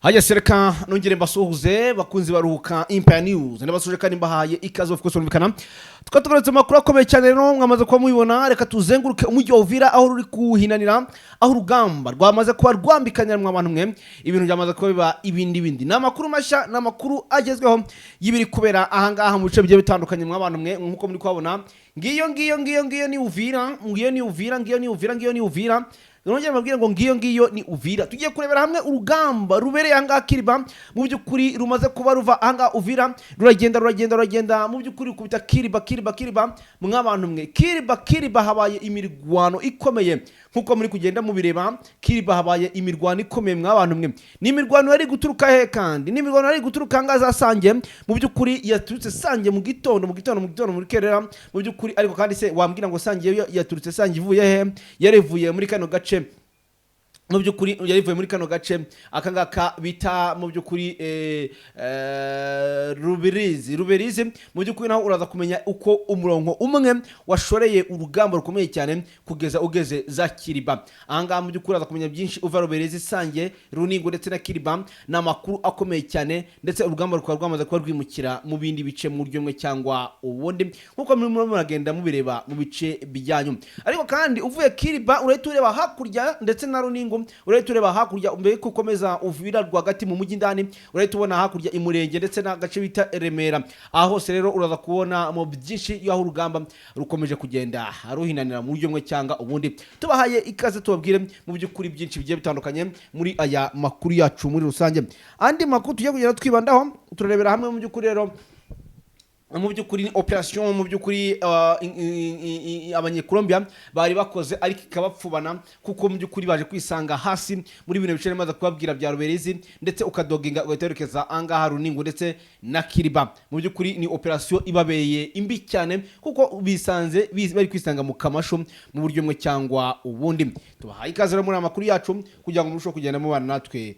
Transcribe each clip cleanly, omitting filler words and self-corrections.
Hajya sereka nongere mbasuhuze, bakunzi baruhuka Empire News. Ndabasuje kandi mbahaye ikaze. Of course rumvikana tukaba tugarutse amakuru akomeye cyane. Rero mwamaze kuba mubibona, reka tuzenguruke umujyi wa Uvira aho ruri kuhinanira, aho urugamba rwamaze kuba rwambikanira. Mwa bantu mwe, ibintu byamaze kuba biba ibindi bindi. Ni amakuru mashya, ni amakuru agezweho y'ibiri kubera ahangaha mu bice bigiye bitandukanye. Mwa bantu mwe, nk'uko muri kuhabona, ngiyo ngiyo ngiyo ngiyo ni Uvira, ngiyo ni Uvira, ngiyo ni Uvira, ngiyo ni Uvira. Nongere mbabwire ngo ngiyo ngiyo ni Uvira. Tugiye kurebera hamwe urugamba rubereye ahangaha Kiriba. Mu by'ukuri rumaze kuba ruva ahangaha Uvira, ruragenda, ruragenda, ruragenda, mu by'ukuri rukubita Kiriba, Kiriba, Kiriba. Mw'abantu mwe, Kiriba, Kiriba habaye imirwano ikomeye nk'uko muri kugenda mubireba. Kiriba habaye imirwano ikomeye, mw'abantu mwe. Ni imirwano yari guturuka he? Kandi ni imirwano yari guturuka ahangaha za Sange. Mu by'ukuri yaturutse Sange mu gitondo, mu gitondo, mu gitondo, muri kerera mu by'ukuri. Ariko kandi se wambwira ngo Sange yo yaturutse Sange ivuye he? Yarivuye muri kano gace. Mu by'ukuri yarivuye muri kano gace aka ngaka bita mu by'ukuri Rubirizi. Rubirizi mu by'ukuri naho uraza kumenya uko umurongo umwe washoreye urugamba rukomeye cyane kugeza ugeze za Kiriba. Ahangaha mu by'ukuri uraza kumenya byinshi uva Rubirizi, Sange, Runingo ndetse na Kiriba. Ni amakuru akomeye cyane, ndetse urugamba rukaba rwamaze kuba rwimukira mu bindi bice mu buryo bumwe cyangwa ubundi, nk'uko murimo muragenda mubireba mu bice byanyu. Ariko kandi uvuye Kiriba urahita ureba hakurya ndetse na Runingo, urahita ureba hakurya mbere yuko ukomeza Uvira rwagati mu mujyi indani, urahita ubona hakurya Imurenge ndetse n'agace bita Remera. Aho hose rero uraza kubona mu byinshi y'aho urugamba rukomeje kugenda ruhinanira mu buryo bumwe cyangwa ubundi. Tubahaye ikaze, tubabwire mu by'ukuri byinshi bigiye bitandukanye muri aya makuru yacu muri rusange. Andi makuru tugiye kugenda twibandaho, turarebera hamwe mu by'ukuri rero, mu by'ukuri ni operation mu by'ukuri Abanyekolombia bari bakoze ariko ikabapfubana, kuko mu by'ukuri baje kwisanga hasi muri bino bice namaze kubabwira bya Ruberizi, ndetse ukadoginga ugahita werekeza ahangaha Runingo ndetse na Kiriba. Mu by'ukuri ni operation ibabereye imbi cyane, kuko bisanze bari kwisanga mu kamasho mu buryo bumwe cyangwa ubundi. Tubahaye ikaze rero muri aya makuru yacu kugira ngo murusheho kugenda mubana natwe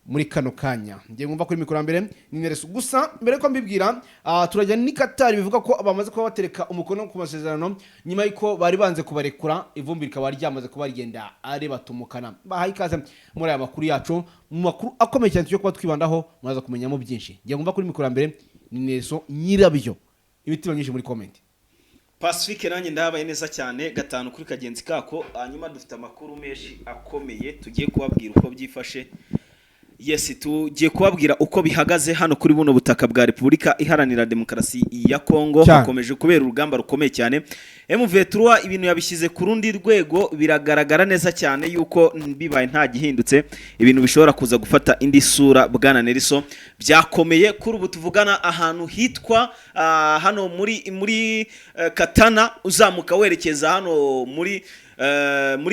muri kano kanya. Ngiye mwumva kuri mikoro mbere ni Nereso. Gusa mbere ko mbibwira, turajya ní Katari. Bivuga ko bamaze kuba batereka umukono ku masezerano nyuma y'uko bari banze kubarekura, ivumbi rikaba ryamaze kuba rigenda ari batumukana. Bahaye ikaze muri aya makuru yacu, mu makuru akomeye cyane tujye kuba twibandaho, muraza kumenyamo byinshi. Ngiye mwumva kuri mikoro mbere ni Nereso nyirabyo. Imitima myinshi muri comment. Pacifique, nanjye ndahabaye neza cyane, gatanu kuri kagenzi kako. Hanyuma dufite amakuru menshi akomeye tugiye kubabwira uko byifashe. Yes, tugiye kubabwira uko bihagaze hano kuri buno butaka bwa Repubulika Iharanira Demokarasi ya Kongo. Cyane. Hakomeje kubera urugamba rukomeye cyane. M23 ibintu yabishyize ku rundi rwego. Biragaragara neza cyane yuko bibaye nta gihindutse, ibintu bishobora kuza gufata indi sura. Bwana Nelson, byakomeye. Kuri ubu tuvugana, ahantu hitwa hano muri Katana, uzamuka werekeza hano muri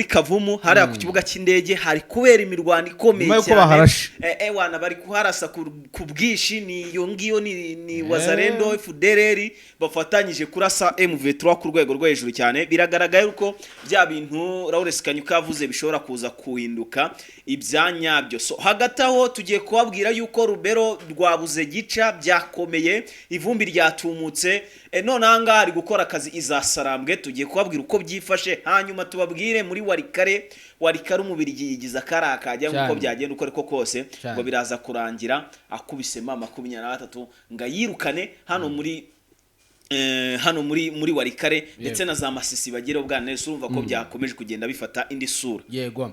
Kavumu, hariya ku kibuga cy'indege, hari kubera imirwano ikomeye Nyuma y'uko cyane. baharashe. Ewana bari kuharasa ku bwinshi. Ni iyo ngiyo ni Wazalendo, FDLR bafatanyije kurasa M23 ku rwego rwo hejuru cyane. Biragaragara yuko bya bintu Lawrence Kanyuka yavuze bishobora kuza kuhinduka ibyanyabyo. So hagati aho tugiye kubabwira yuko Rubero rwabuze gica, byakomeye, ivumbi ryatumutse. None aha ngaha ari gukora akazi izasarambwe. Tugiye kubabwira uko byifashe, hanyuma tubabwire muri Warikare. Warikare umubiri yigiza kariya kajya nk'uko Cyane. byagenda uko ariko kose, Cyane. ngo biraza kurangira akubise M23 ngo ayirukane hano muri hano muri Warikare ndetse na za Masisi bagira. Bwana neza, urumva ko byakomeje kugenda bifata indi sura. Yego,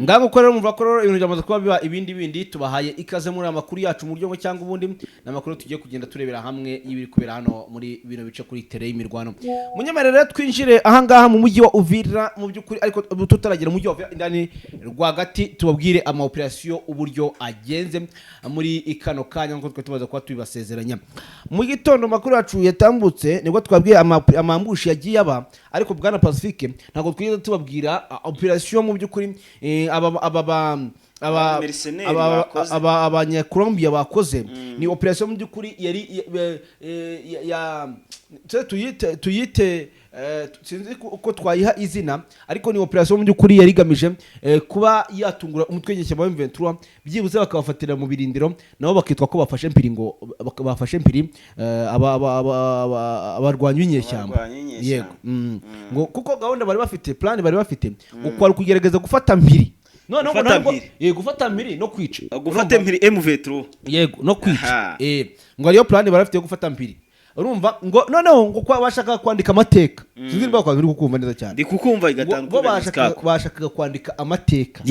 ngaho uko rero mumva ko rero ibintu byamaze kuba biba ibindi bindi. Tubahaye ikaze muri aya makuru yacu mu buryo bumwe cyangwa ubundi. Ni amakuru tugiye kugenda turebera hamwe y'ibiri kubera hano muri bino bice kuri terrain y'imirwano. Munyemerere rero twinjire ahangaha mu mujyi wa Uvira mu by'ukuri, ariko ubu tutaragera mu mujyi wa Uvira indani rwagati, tubabwire ama operation uburyo agenze muri kano kanya nk'uko twari tumaze kuba tubibasezeranya mu gitondo. Makuru yacu yatambutse nibwo twabwiye ama ambush yagiye aba, ariko bwana Pacifique, ntabwo twigeze tubabwira operation mu by'ukuri aba Mercenaires bakoze. Aba Abanyakolombia bakoze. Ni operation mu by'ukuri yari ya tuyite, sinzi uko twayiha izina, ariko ni operation mu by'ukuri yari igamije kuba yatungura umutwe w'inyeshyamba wa M23, byibuze bakabafatira mu birindiro, nabo bakitwa ko bafashe mpiri, ngo bafashe mpiri abarwanyi b'inyeshyamba. Abarwanyi b'inyeshyamba. Yego. Ngo kuko gahunda bari bafite, plan bari bafite, ngo kwari kugerageza gufata mpiri. Noneho ngo Gufata ntabwo mpiri. yego, gufata mpiri no kwica. Gufata Urumva? mpiri M23. Yego, no kwica. Aha. Ngo ariyo plan barafite yo gufata mpiri. Urumva ngo noneho ngo kwa bashaka kwandika amateka, sinzi niba uri kukumva neza cyane. Ndi kukumva. Ngo Igatanga bo bashakaga kwandika amateka.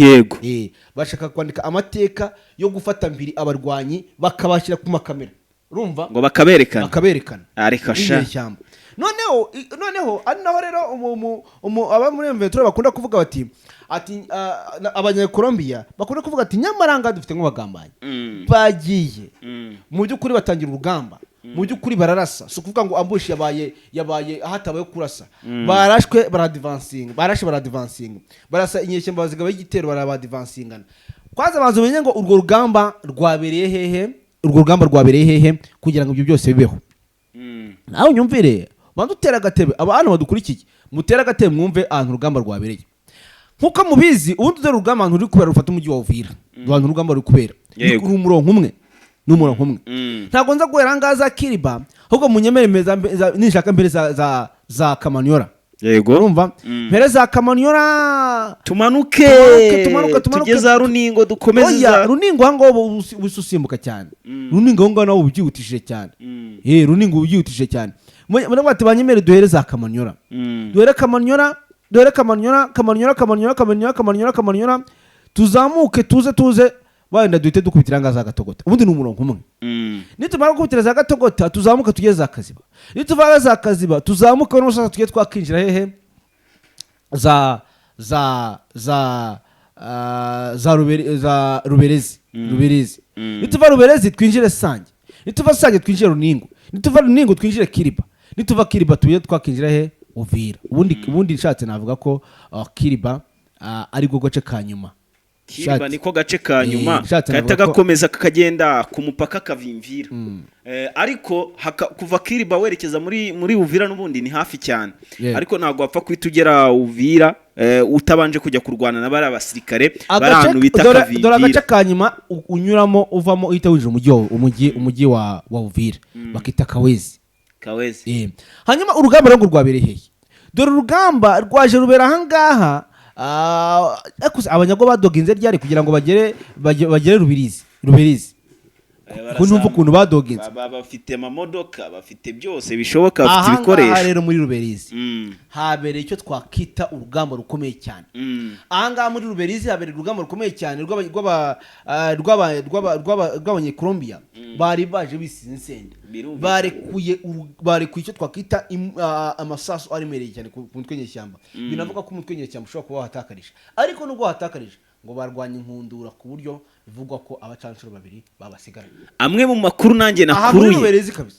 Bashaka kwandika amateka yo gufata mpiri abarwanyi, bakabashyira ku makamera, urumva? Ngo bakaberekana. Bakaberekana. Ariko sha. Inyeshyamba noneho ari naho rero aba muri M23 bakunda kuvuga bati ati abanyakolombiya bakunda kuvuga ati nyamara ngaha dufite nk'abagambanyi bagiye mu by'ukuri batangira urugamba, mu by'ukuri bararasa. Si ukuvuga ngo ambush yabaye hatabaye kurasa. Barashwe, baradivansinga, barashe, baradivansinga, barasa inyeshyamba, bazigaba igitero, barabadivansingana. Kwanza banza umenye ngo urwo rugamba rwabereye hehe, urwo rugamba rwabereye hehe kugira ngo ibyo byose bibeho. Nawe unyumvire, banza utere agatebe. Abantu badukurikiye, mutere agatebe mwumve ahantu urugamba rwabereye. Nk'uko mubizi, ubundi dore urugamba ahantu ruri kubera rufata umujyi wa Uvira, ahantu urugamba ruri kubera ni umurongo umwe, ni umurongo umwe. Ntabwo nza guhera ahangaha za Kiriba, ahubwo munyemere nishaka mbere za Kamanyola. Urumva? Mpere za Kamanyola. Tumanuke. Tumanuke, tumanuke, tumanuke. Tugeze za Runingo, dukomeze. Oya. Za Runingo aho ngaho uba usimbuka cyane. Runingo aho ngaho nawe uba ubyihutishije cyane. Runingo uba ubyihutishije cyane. Muravuga ati banyemere duhere za Kamanyola. Duhere Kamanyola, duhere Kamanyola, Kamanyola, Kamanyola, Kamanyola, Kamanyola, Kamanyola, tuzamuke, tuze, tuze, wenda duhite dukubitira ngaha za Gatogota. Ubundi ni umurongo umwe. Nitumara gukubitira za Gatogota, tuzamuka tugeze za Kaziba. Nituvana za Kaziba, tuzamuka n'ubusaza tujye twakinjira hehe? Za za za ah, za Rubere, za Ruberezi. Ruberezi. Nituva Ruberezi twinjire Sange. Nituva Sange twinjire Runingo. Nituva Runingo twinjire Kiriba. Nituva Kiriba tujye twakinjira he? Uvira. Ubundi nshatse navuga ko Kiriba ari bwo gace ka nyuma. Kiriba niko gace ka nyuma. Nshatse gahita navuga ko- gakomeza kakagenda ku mupaka kavimvira. Ariko kuva Kiriba werekeza muri Uvira n'ubundi ni hafi cyane. Ariko ntabwo wapfa guhita ugera Uvira utabanje kujya kurwana na bariya basirikare bari ahantu bita Dore agace Kavimvira. ka nyuma unyuramo, uvamo, uhita winjira umujyi wa Uvira, bakita Kawezi. Kawezi. Hanyuma urugamba rero ngo rwabereye hehe? Dore urugamba rwaje rubera ahangaha. Ariko se abanyago badoginze ryari kugira ngo bagere Rubirizi? Ko numva ukuntu badoginze. Bafite amamodoka, bafite byose bishoboka, bafite Ahangaha ibikoresho. rero muri Ruberizi habereye icyo twakita urugamba rukomeye cyane. Ahangaha muri Ruberizi habereye urugamba rukomeye cyane rw'abanyekolombiya bari baje bisize insenda. Birumvikana. Barekuye icyo twakwita amasasu aremereye cyane ku mutwe nyeshyamba. Binavuga ko umutwe nyeshyamba ushobora kuba wahatakarije, ariko nubwo wahatakarije ngo barwanya inkundura ku buryo bivugwa ko abacanshuro babiri babasigaranye. Amwe mu makuru nanjye Aha muri nakuruye. Ruberizi kabisa.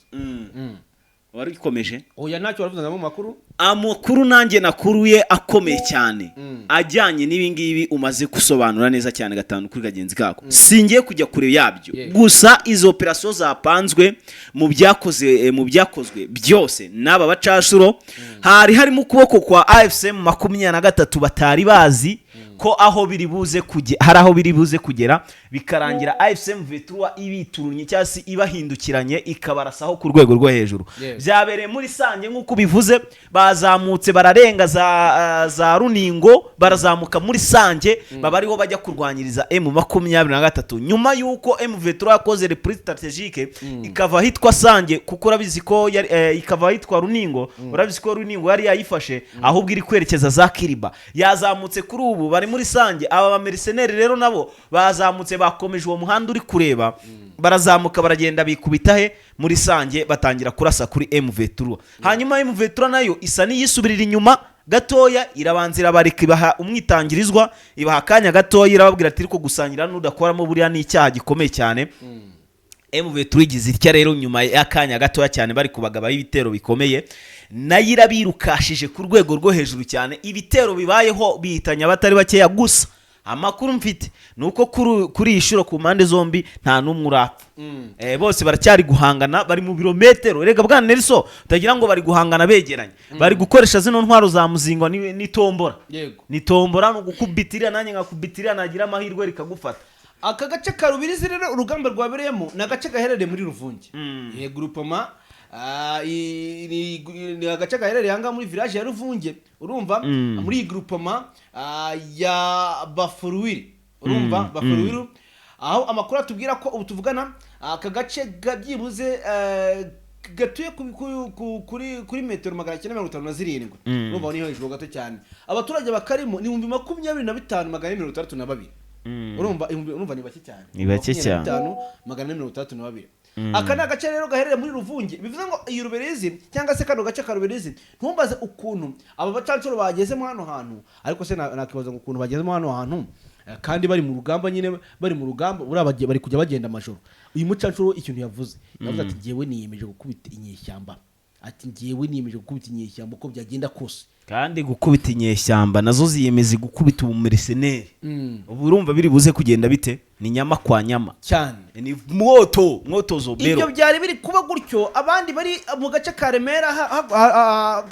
Wari ukomeje? Oya, ntacyo waravuze mu makuru. Amakuru nanjye nakuruye akomeye cyane ajyanye n'ibi ngibi umaze gusobanura neza cyane gatanu kuri kagenzi kako, singiye kujya kure yabyo. Gusa izo operasiyo zapanzwe mu byakozwe byose n'aba bacashuro, hari harimo ukuboko kwa AFC M23 batari bazi ko aho biri buze hari aho biri buze kugera bikarangira AFC M23 ibiturunye cyangwa se ibahindukiranye ikabarasaho ku rwego rwo hejuru. Byabereye muri Sange nk'uko ubivuze, bazamutse bararenga za Runingo, barazamuka muri Sange, baba ariho bajya kurwanyiriza M23 nyuma y'uko M23 yakoze repli stratégique ikava ahitwa Sange, kuko urabizi ko ikava ahitwa Runingo. Urabizi ko Runingo yari yayifashe, ahubwo iri kwerekeza za Kiriba. Yazamutse, kuri ubu bari muri Sange. Aba bamercenaires rero nabo bazamutse, bakomeje uwo muhanda uri kureba, barazamuka, baragenda, bikubita he? Muri Sange, batangira kurasa kuri M23. Hanyuma M23 nayo isa n'iyisubirira inyuma gatoya, irabanza irabareka, ibaha umwitangirizwa, ibaha akanya gatoya, irababwira ati ariko gusangira n'udakoramo buriya ni icyaha gikomeye cyane. MV3 igize itya rero nyuma y'akanya gatoya cyane bari kubagabaho ibitero bikomeye, nayo irabirukashije ku rwego rwo hejuru cyane. Ibitero bibayeho bihitanye abatari bakeya, gusa amakuru mfite ni uko kuri iyi shuro ku mpande zombi nta n'umwe urapfa. Bose baracyari guhangana, bari mu birometero. Rega bwana Nelson, utagira ngo bari guhangana begeranye, bari gukoresha zino ntwaro za muzingwa n'itombora. Ni tombora, ni ugukubitirira, nanjye nkakubitirira, nagira amahirwe rikagufata. Aka gace ka Rubirizi rero urugamba rwabereyemo ni agace gaherereye muri Ruvunge, groupement. Ni agace gaherereye ahangaha muri village ya Ruvunge, urumva, muri iyi groupement ya Bafuruwiri, urumva, Bafuruwiri, aho amakuru atubwira ko ubu tuvugana aka gace byibuze gatuye kuri metero 957. Urumva ni hejuru gato cyane. Abaturage bakarimo ni 25,462. Urumva, urumva ni bake cyane. Ni bake cyane. 25,462. Aka ni agace rero gaherereye muri Ruvunge. Bivuze ngo iyi Ruberizi cyangwa se kano gace ka Ruberizi, ntumbaze ukuntu aba bacancuro bagezemo hano hantu, ariko se nakibaza ngo ukuntu bagezemo hano hantu, kandi bari mu rugamba nyine, bari mu rugamba buriya bari kujya bagenda amajoro. Uyu mucancuro ikintu yavuze ati: "Ngewe niyemeje gukubita inyeshyamba." Ati: "Ngewe niyemeje gukubita inyeshyamba uko byagenda kose." Kandi gukubita inyeshyamba, nazo ziyemeza gukubita umumeriseneri. Ubu urumva biri buze kugenda bite? Ni nyama kwa nyama. Cyane. Ni mwoto mwotozo. Ibyo bero byari biri kuba gutyo, abandi bari mu gace ka Remera,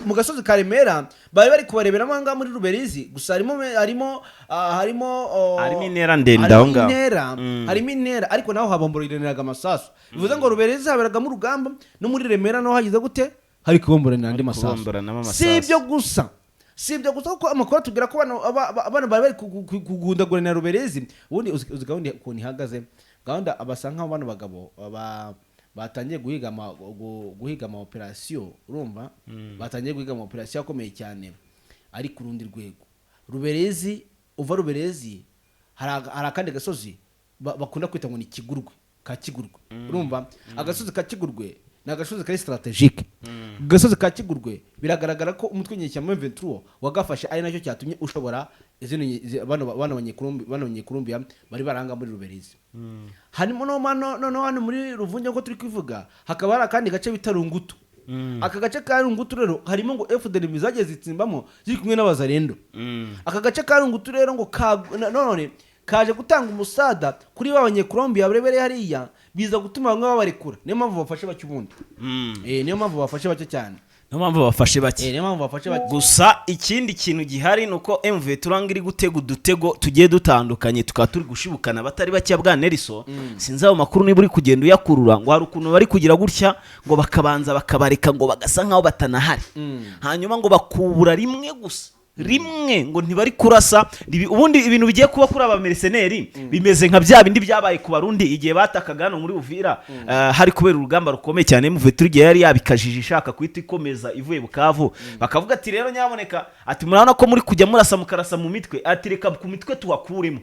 mu gasozi ka Remera, bari bari kubareberamo aha ngaha muri Ruberizi. Gusa harimo oh, Harimo intera ndende harimo aho ngaho. intera, harimo intera, ariko naho habomboraniraga amasasu. Bivuze ngo Ruberizi haberagamo urugamba, no muri Remera naho hagize gute? Hari kubomboranira andi masasu. Kubomboranamo amasasu. Si ibyo gusa, kuko amakuru atubwira ko bano bari bari kugundagurana Ruberezi. Ubundi uzi gahunda ukuntu ihagaze? Gahunda basa nkaho bano bagabo batangiye guhiga ama operation, urumva, batangiye guhiga ama operation akomeye cyane ari ku rundi rwego. Ruberezi, uva Ruberezi hari akandi gasozi bakunda kwita ngo ni Kigurwe, ka Kigurwe. Urumva, agasozi ka Kigurwe ni agasozi kari stratégique. Agasozi ka Kigurwe biragaragara ko umutwe nyeshyamba M23 wagafashe, ari nacyo cyatumye ushobora izino bano Banyekolombiya bari baranga muri Ruberizi. Harimo no hano muri Ruvunge, nko turi kuvuga, hakaba hari akandi gace bita Rungutu. Aka gace ka Rungutu rero harimo ngo FDLB zagiye zitsimbamo ziri kumwe n'abazarendo. Aka gace ka Rungutu rero ngo none kaje gutanga umusada kuri ba Banyekolombiya barebereye hariya, biza gutuma bamwe babarekura. Niyo mpamvu bafashe bake ubundi. Niyo mpamvu bafashe bake cyane. Niyo mpamvu bafashe bake. Niyo mpamvu bafashe bake. Gusa ikindi kintu gihari ni uko MV iri gutega udutego tugiye dutandukanye, tukaba turi gushibukana abatari bake. Bwa Nelson, sinzi ayo makuru niba uri kugenda uyakurura, ngo hari ukuntu bari kugira gutya ngo bakabanza bakabareka ngo bagasa nkaho batanahari, hanyuma ngo bakubura rimwe gusa, rimwe ngo ntibari kurasa. Ubundi ibintu bigiye kuba kuri aba mercenaires bimeze nka bya bindi byabaye ku Barundi igihe batakaga hano muri Uvira, hari kubera urugamba rukomeye cyane. M23 igihe yari yabikajije ishaka guhita ikomeza ivuye Bukavu, bakavuga ati: "Rero nyaboneka," ati, "murabona ko muri kujya murasa mukarasa mu mitwe," ati, "reka ku mitwe tuhakuremo,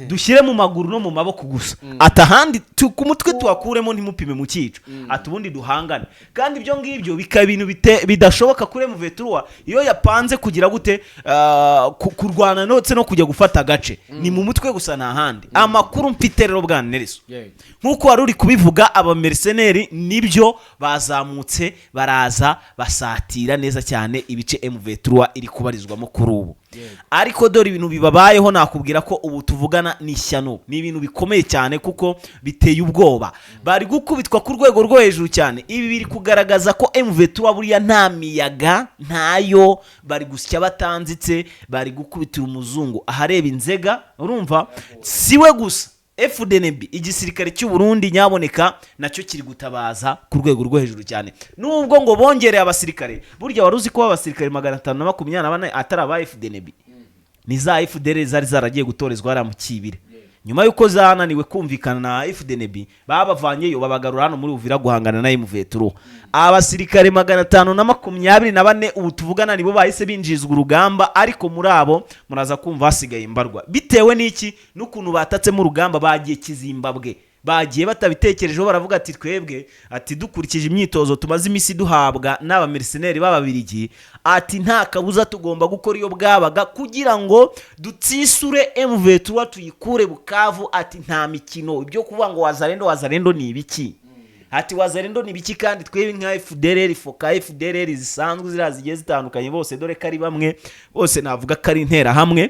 dushyire mu maguru no mu maboko gusa," ati, "ahandi ku mutwe tuhakuremo, ntimupime mu cyico," ati, "ubundi duhangane." Kandi ibyo ngibyo bikaba ibintu bidashoboka kuri M23 iyo yapanze kugira gute, kurwana ndetse no kujya gufata agace, ni mu mutwe gusa, nta handi. Amakuru mfite rero, bwana Nelson, nk'uko wari uri kubivuga, aba mercenaires nibyo bazamutse baraza basatira neza cyane ibice M23 iri kubarizwamo kuri ubu. Ariko dore ibintu bibabayeho, nakubwira ko ubu tuvugana ni ishyano, ni ibintu bikomeye cyane kuko biteye ubwoba. Bari gukubitwa ku rwego rwo hejuru cyane. Ibi biri kugaragaza ko M23 buriya nta miyaga ntayo, bari gusya batanzitse, bari gukubitira umuzungu ahareba inzega. Urumva siwe gusa, FDNB, igisirikare cy'u Burundi nyaboneka nacyo kiri gutabaza ku rwego rwo hejuru cyane, nubwo ngo bongereye abasirikare. Burya wari uzi ko abasirikare 524 atari aba FDNB, ni za FDR zari zaragiye gutorezwa hariya mu Kibira. Nyuma y'uko zananiwe kumvikana na FDNB, babavanyeyo babagarura hano muri Uvira guhangana na M23. Abasirikare 524 ubu tuvugana nibo bahise binjizwa urugamba, ariko muri abo muraza kumva hasigaye imbarwa. Bitewe n'iki? N'ukuntu batatsemo urugamba, bagiye Kizimbabwe, bagiye batabitekerejeho. Baravuga ati: "Twebwe," ati, "dukurikije imyitozo tumaze iminsi duhabwa n'aba mercenaires b'Ababirigi," ati, "nta kabuza tugomba gukora iyo bwabaga kugira ngo dutsisure M23 tuyikure Bukavu." Ati: "Nta mikino, ibyo kuvuga ngo wazarendo wazarendo ni ibiki?" Ati: "Wazarendo ni ibiki kandi twebwe nka FDLR, FOCA, FDLR zisanzwe ziriya zigiye zitandukanye, bose dore ko ari bamwe, bose navuga ko ari interahamwe."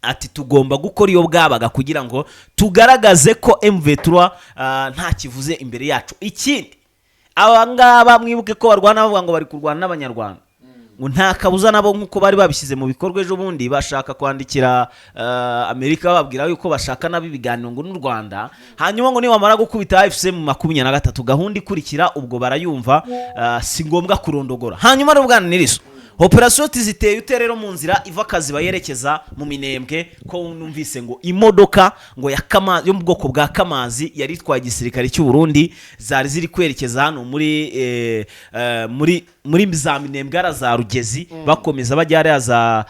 Ati: "Tugomba gukora iyo bwabaga kugira ngo tugaragaze ko M23 nta kivuze imbere yacu." Ikindi, aba ngaba mwibuke ko barwana bavuga ngo bari kurwana n'Abanyarwanda. Ngo nta kabuza nabo nk'uko bari babishyize mu bikorwa ejo bundi bashaka kwandikira Amerika bababwira yuko bashaka nabo ibiganiro ngo n'u Rwanda. Hanyuma ngo nibamara gukubita AFC M23, gahunda ikurikira ubwo barayumva, si ngombwa kurondogora. Hanyuma rero bwana Niriso, operasiyo ziteye ute rero mu nzira iva Kaziba yerekeza mu Minembwe, ko numvise ngo imodoka ngo ya yo mu bwoko bwa Kamazi yari itwaye igisirikare cy'u Burundi zari ziri kwerekeza hano muri za Minembwe ara za Rugezi, bakomeza bajya hariya za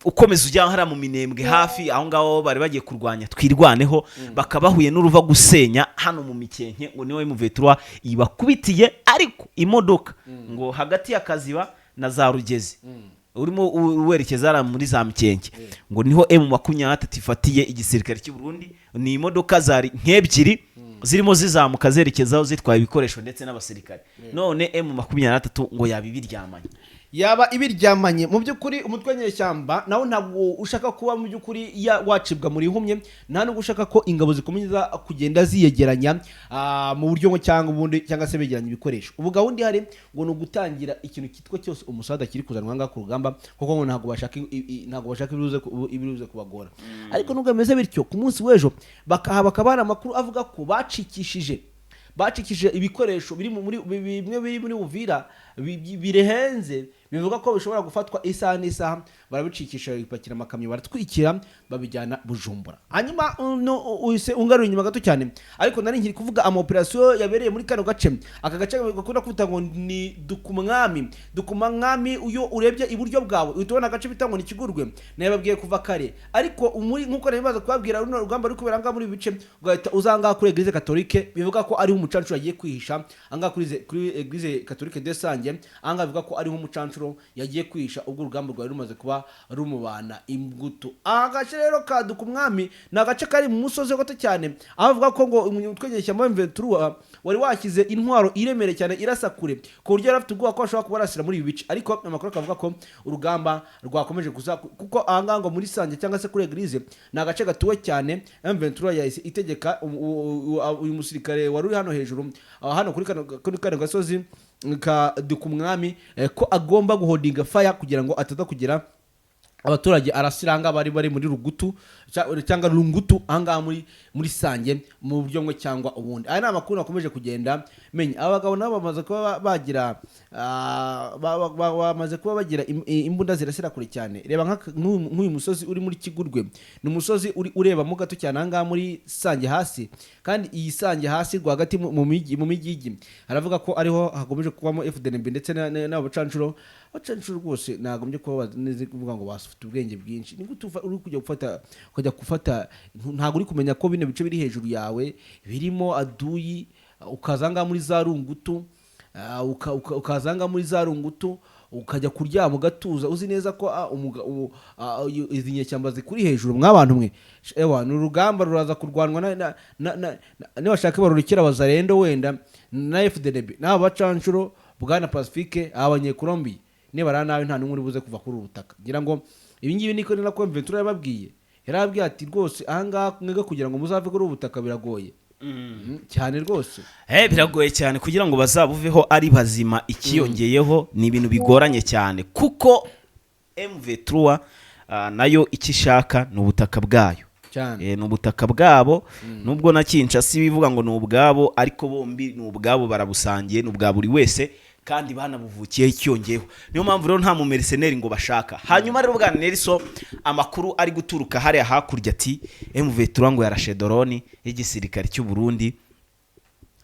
ukomeza ujya hariya mu Minembwe hafi aho ngaho bari bagiye kurwanya Twirwaneho, bakaba bahuye n'uruva gusenya hano mu Mikenke, ngo niwe M23 ibakubitiye. Ariko imodoka ngo hagati ya Kaziba na za Rugezi urimo werekeza hariya muri za Mikenke, ngo niho M23 ifatiye igisirikare cy'u Burundi. Ni imodoka zari nk'ebyiri zirimo zizamuka zerekezaho zitwaye ibikoresho ndetse n'abasirikare, none M23 ngo yabibiryamanye. Yaba ibiryamanye. Mu by'ukuri umutwe w'inyeshyamba nawo ntabwo ushaka kuba mu by'ukuri wacibwa muri ihumye, nta nubwo ushaka ko ingabo zikomeza kugenda ziyegeranya mu buryo bumwe cyangwa ubundi, cyangwa se begeranya ibikoresho. Ubu gahunda ihari ngo ni ugutangira ikintu cyitwa cyose umusada kiri kuzanwa aha ngaha ku rugamba, kuko ngo ntabwo bashaka ibiruze kubagora. Ariko nubwo bimeze bityo, ku munsi w'ejo bakaba hari amakuru avuga ko bacikishije ibikoresho biri muri bimwe biri muri Uvira birehenze, bivuga ko bishobora gufatwa isaha n'isaha. Barabicikisha, bipakira amakamyo, baratwikira, babijyana Bujumbura. Hanyuma no, uhise ungarura inyuma gato cyane, ariko nari nkiri kuvuga ama operation yabereye muri kano gace. Aka gace gakunda kwita ngo ni Dukumwami. Dukumwami, iyo urebye iburyo bwawe uhita ubona agace bita ngo ni Kigurwe. Nababwiye kuva kare, ariko muri nkuko nari maze kubabwira, runo rugamba ruri kubera ngaha muri ibi bice, ugahita uza ngaha kuri Eglise Catholique, bivuga ko ariho umucancuro yagiye kwihisha. Ahangaha kuri Eglise Catholique de Sange, ahangaha bivuga ko ariho umucancuro yagiye kwihisha ubwo urugamba rwari rumaze kuba rumubana imbuto. Aka gace rero ka Dukumwami ni agace kari mu musozi gato cyane, aho avuga ko ngo umutwe w'inyeshyamba wa M23 wari washyize intwaro iremereye cyane irasa kure, ku buryo yari afite ubwoba ko bashobora kubarasira muri ibi bice. Ariko amakuru akavuga ko urugamba rwakomeje kuza, kuko ahangaha ngo muri Sange cyangwa se kuri Eglise ni agace gatuwe cyane. M23 yahise itegeka uyu musirikare wari uri hano hejuru, hano kuri kano gasozi ka Dukumwami, ko agomba guholdinga fire kugira ngo ataza kugira abaturage arasiranga bari muri Rugutu cyangwa Rungutu, ahangaha muri Sange, mu buryo bumwe cyangwa ubundi. Aya ni amakuru nakomeje kugenda menya. Aba bagabo nabo bamaze kuba bagira bamaze kuba bagira imbunda zirasira kure cyane. Reba nk'uyu musozi uri muri Kigurwe, ni umusozi uri urebamo gato cyane ahangaha muri Sange hasi. Kandi iyi Sange hasi rwagati mu mijyi haravuga ko ariho hakomeje kubamo FDNB ndetse n'abacancuro. Abacancuro rwose nagombye kuba neza kuvuga ngo bafite ubwenge bwinshi. Ni gute uri kujya gufata, ukajya gufata, ntabwo uri kumenya ko bino bice biri hejuru yawe birimo aduyi, ukaza ngaha muri za Rungutu, ukaza ngaha muri za Rungutu, ukajya kuryama ugatuza, uzi neza ko izi nyeshyamba zikuri hejuru? Mw'abantu mwe, ewa ni urugamba ruraza kurwanwa nibashaka barurikira abazarendo wenda na FDNB n'aba bacancuro. Bwana Pacifique, aba banyekolombi nibara nabi nta n'umwe uri buze kuva kuri ubu butaka. Ngira ngo ibi ngibi niko ni nako M23 yababwiye. Yarababwiye ati rwose ahangaha mwega kugira ngo muzave kuri ubu butaka biragoye cyane rwose. Biragoye cyane kugira ngo bazabuveho ari bazima. Ikiyongeyeho ni ibintu bigoranye cyane, kuko MV3 nayo icyo ishaka ni ubutaka bwayo. Cyane. Ni ubutaka bwabo, nubwo na Kinshasa ibivuga ngo ni ubwabo, ariko bombi ni ubwabo, barabusangiye, ni ubwa buri wese kandi banabuvukiyeho. Icyongeyeho niyo mpamvu rero nta mumercenary ngo bashaka. Hanyuma rero bwana Nelson, amakuru ari guturuka hariya hakurya ati M23 ngo yarashe drone y'igisirikare cy'u Burundi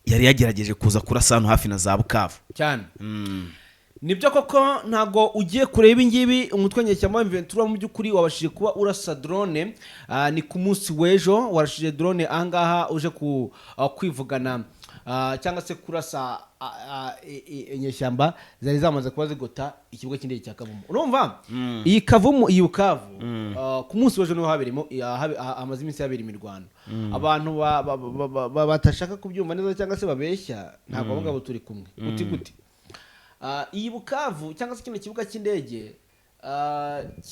yari yagerageje kuza kurasa hano hafi na za Bukavu. Cyane, nibyo koko. Ntabwo ugiye kureba ibi ngibi, umutwe nyeshyamba wa M23 mu by'ukuri wabashije kuba urasa drone. Ni ku munsi w'ejo warashije drone ahangaha uje kwivugana cyangwa se kurasa inyeshyamba zari zamaze kuba zigota ikibuga cy'indege cya Kavumu. Urumva iyi Kavumu, iyi Bukavu, ku munsi w'ejo niho habereyemo hamaze iminsi habera imirwano. Abantu batashaka kubyumva neza cyangwa se babeshya, ntabwo abo ngabo turi kumwe. Uti gute? Iyi Bukavu cyangwa se kino kibuga cy'indege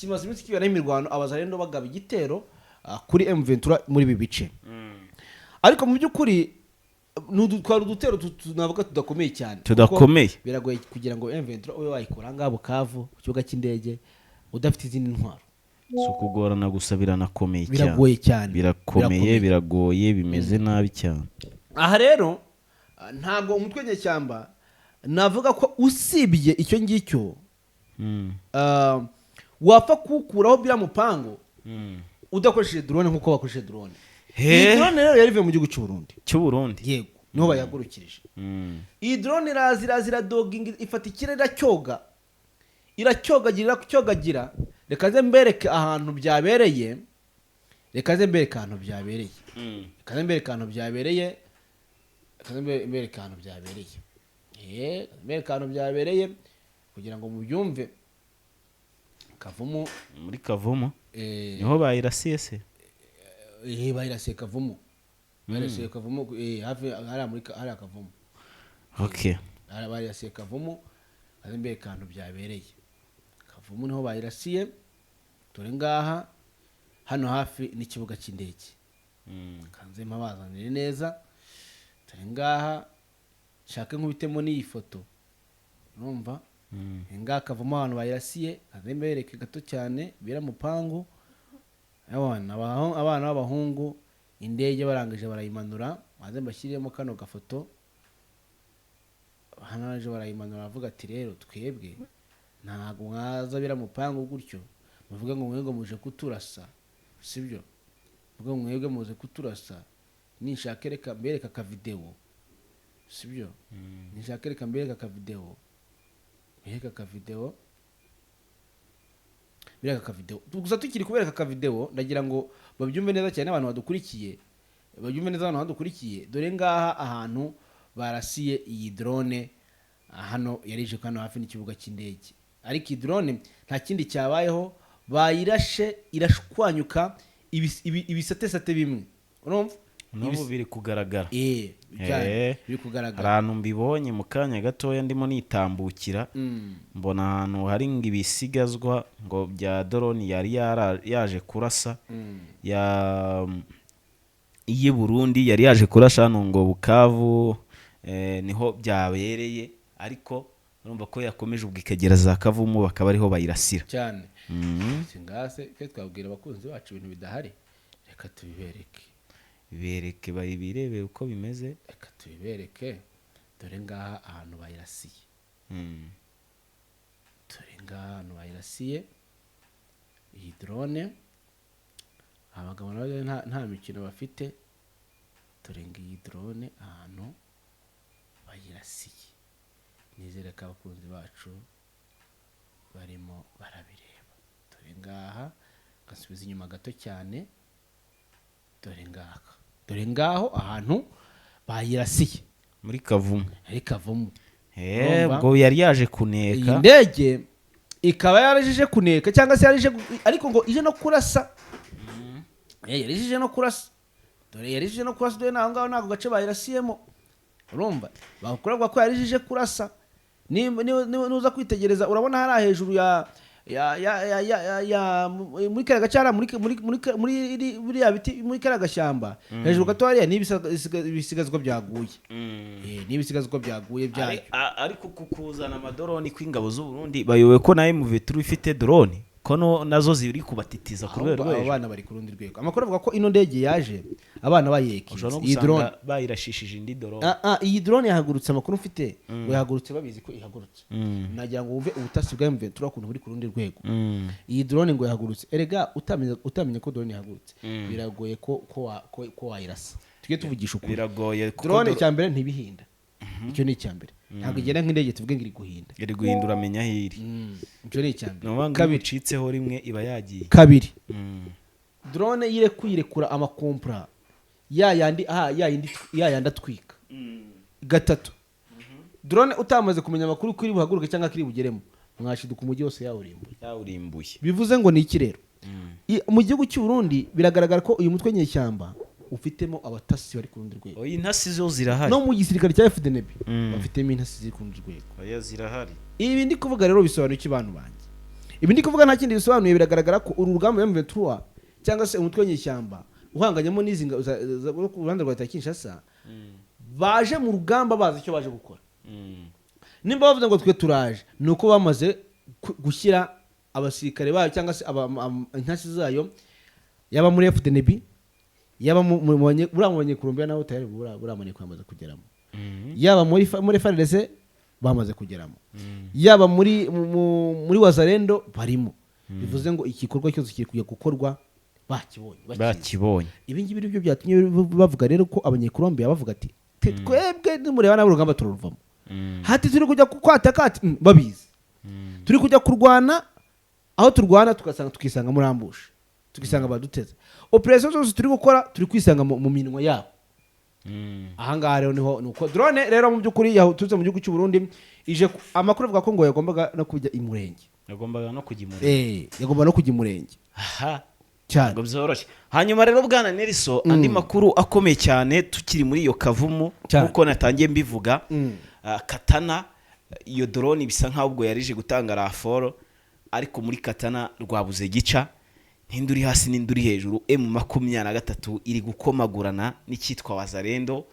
kimaze iminsi kiberaho imirwano, abazarendo bagaba igitero kuri M23 muri ibi bice. Ariko mu by'ukuri Twari udutero navuga tudakomeye cyane. Tudakomeye. Kuko biragoye kugira ngo M23 ube wayikura ngaha Bukavu ku kibuga cy'indege udafite izindi ntwaro. Si ukugorana gusa, biranakomeye cyane. Biragoye cyane. Birakomeye, biragoye, bimeze nabi cyane. Aha rero ntabwo umutwe w'inyeshyamba navuga ko usibye icyo ngicyo wapfa kuwukuraho biriya mupango udakoresheje drone nk'uko bakoresheje drone. He. Iyi drone rero yari ivuye mu gihugu cy'u Burundi. Cy'u Burundi. Yego, niho bayagurukirije. Iyi drone iraza, iraza, iradoginga, ifata ikirere, iracyoga, iracyogagira, iracyogagira. Reka nze mbereke ahantu byabereye, reka nze mbereke ahantu byabereye, reka nze mbereke ahantu byabereye, reka nze mbereke ahantu byabereye, mbereke ahantu byabereye kugira ngo mubyumve. Kavumu. Muri Kavumu. Niho bayirasiye se? Bayirasiye Kavumu, bayirasiye Kavumu, hafi hariya muri hariya Kavumu. Hariya bayirasiye Kavumu. Nze mbereke ahantu byabereye. Kavumu niho bayirasiye. Dore ngaha hano hafi n'ikibuga cy'indege. Kanze mpabazanire neza. Dore ngaha, nshake nkubitemo n'iyi foto. Urumva ngaha Kavumu ahantu bayirasiye. Kanze mbereke gato cyane bira mupangu. Abana b'abahungu indege barangije barayimanura. Maze mbashyiriyemo kano gafoto hano. Baje barayimanura, baravuga ati: "Rero twebwe ntabwo mwaza bira mupangu gutyo muvuge ngo mwebwe muje kuturasa, sibyo? Muvuge ngo mwebwe muze kuturasa." Nishake reka mbereke akavidewo, sibyo? Nishake reka mbereke akavidewo, mbereke akavidewo, bereka akavidewo. Gusa tukiri kubereka akavidewo, ndagira ngo babyumve neza cyane abantu badukurikiye, babyumve neza abantu badukurikiye. Dore ngaha ahantu barasiye iyi drone. Hano yarije hano hafi n'ikibuga cy'indege, ariko iyi drone nta kindi cyabayeho, bayirashe irashwanyuka ibisatesate bimwe, urumva? N'ubu biri kugaragara. Cyane, biri Hari kugaragara. ahantu mbibonye mu kanya gatoya ndimo nitambukira, mbona ahantu hari ngo ibisigazwa ngo bya drone yari yaje kurasa ya y'i Burundi, yari yaje kurasa hano ngo Bukavu, niho byabereye. Ariko urumva ko yakomeje ubwo ikagera za Kavumu, bakaba ariho bayirasira. Cyane. Singase twe twabwira abakunzi bacu ibintu bidahari. Reka tubibereke. Bereke babirebere uko bimeze. Reka tubibereke. Dore ngaha ahantu bayirasiye. Dore ngaha ahantu bayirasiye iyi drone. Abagabo nabo nta mikino bafite. Dore ngiyi drone ahantu bayirasiye. Nizere ko abakunzi bacu barimo barabireba. Dore ngaha, gasubiza inyuma gato cyane. Dore ngaha, dore ngaho ahantu bayirasiye. Muri Kavumu. Ari Kavumu. Urumva? Ubwo yari yaje Iyi kuneka. ndege ikaba yarajije kuneka cyangwa se yarije ariko ngo ije no kurasa. Yarije no kurasa. Dore yarije no kurasa. Dore naho ngaho, nako gace bayirasiyemo. Urumva bakuravuga ko yarije kurasa. Nuza kwitegereza urabona hariya hejuru ya ya ya ya ya ya, ya muri kariya gace hariya muri biriya biti, muri kariya gashyamba hejuru gato hariya, ni ibisigazwa byaguye. Ni ibisigazwa byaguye byayo. Ariko kuzana amadrone kw'ingabo z'u Burundi, bayobewe ko na M23 ifite drone, ko nazo ziri kubatitiza ku rwego Ahubwo rwo abo hejuru. bana bari ku rundi rwego. Amakuru avuga ko ino ndege yaje abana bayekinze Ushobora no iyi drone. gusanga bayirashishije indi drone. Iyi drone yahagurutse, amakuru mfite ngo yahagurutse babizi ko ihagurutse. Nagira ngo wumve ubutasi bwa M23 ukuntu buri ku rundi rwego. Iyi drone ngo yahagurutse. Erega utamenya ko drone yahagurutse, biragoye ko wayirasa. Tujye tuvugisha ukuri. Biragoye kuko Drone icya mbere ntibihinda, icyo ni icya mbere. Ntabwo igenda nk'indege tuvuge ngo iri guhinda. Iri guhindura, amenya aho iri. Icyo ni icya mbere. Ni ukuvuga ngo iyo Kabiri, icitseho rimwe iba yagiye. Kabiri, drone yirekuyirekura amakompura ya yandi, aha ya yindi, ya yandi atwika. Gatatu, drone utamaze kumenya amakuru ko iri buhaguruke cyangwa ko iri bugeremo, mwashiduka umujyi wose yawurimbuye. Yawurimbuye. Bivuze ngo ni iki rero? Mu gihugu cy'u Burundi biragaragara ko uyu mutwe nyeshyamba ufitemo abatasi bari ku rundi rwego. Oya, intasi zo zirahari. No mu gisirikare cya FDNB bafitemo intasi ziri ku rundi rwego. Oya, zirahari. Ibi ndi kuvuga rero bisobanuye iki, bantu banjye? Ibi ndi kuvuga nta kindi bisobanuye. Biragaragara ko uru rugamba M23 cyangwa se umutwe w'inyeshyamba uhanganyemo n'izi ngabo ku ruhande rwa leta ya Kinshasa. Baje mu rugamba bazi icyo baje gukora. Nimba bavuze ngo twe turaje, ni uko bamaze gushyira abasirikare bayo cyangwa se intasi zayo, yaba muri FDNB, yaba buriya mu Banyekolombiya nabo tayari buriya maneko yamaze kugeramo, yaba muri FARDC bamaze kugeramo, yaba muri Wazalendo barimo. Bivuze ngo igikorwa cyose kiri kujya gukorwa bakibonye, bakizi. Bakibonye. Ibi ngibi nibyo byatumye bavuga rero ko Abanyekolombiya bavuga ati: "Twebwe nimureba nabi urugamba turaruvamo." Hati turi kujya kwataka, ati babizi turi kujya kurwana, aho turwana tugasanga tukisanga muri ambush, tukisanga baduteze. Operation zose turi gukora turi kwisanga mu minwa yabo. Ahangaha rero niho nuko drone rero mu by'ukuri yaturutse mu gihugu cy'u Burundi ije amakuru avuga ko ngo yagombaga no kujya i Murenge. Yagombaga no kujya i Murenge. Yagomba no kujya i Murenge. Aha. Cyane. Ntabwo byoroshye. Hanyuma rero, bwana Nelson, andi makuru akomeye cyane tukiri muri iyo Kavumu, nk'uko natangiye mbivuga, Katana, iyo drone bisa nkaho ubwo yarije gutanga renfort, ariko muri Katana rwabuze gica, ntindi uri hasi n'indi uri hejuru. M23 iri gukomagurana n'icyitwa Wazalendo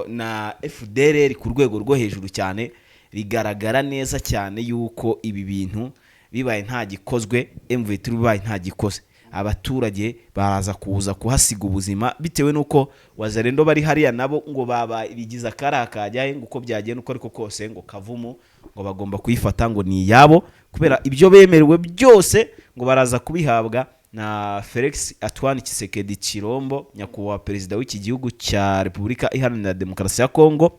na FDLR ku rwego rwo hejuru cyane. Bigaragara neza cyane yuko ibi bintu bibaye nta gikozwe, M23 bibaye nta gikoze, abaturage baraza kuza kuhasiga ubuzima, bitewe n'uko Wazalendo bari hariya nabo ngo baba bigize akari kajyahe, ngo uko byagenda uko ariko kose ngo Kavumu ngo bagomba kuyifata, ngo ni iyabo, kubera ibyo bemerewe byose ngo baraza kubihabwa na Felix Antoine Tshisekedi Chilombo, nyakubahwa perezida w'iki gihugu cya Repubulika Iharanira Demokarasi ya Kongo.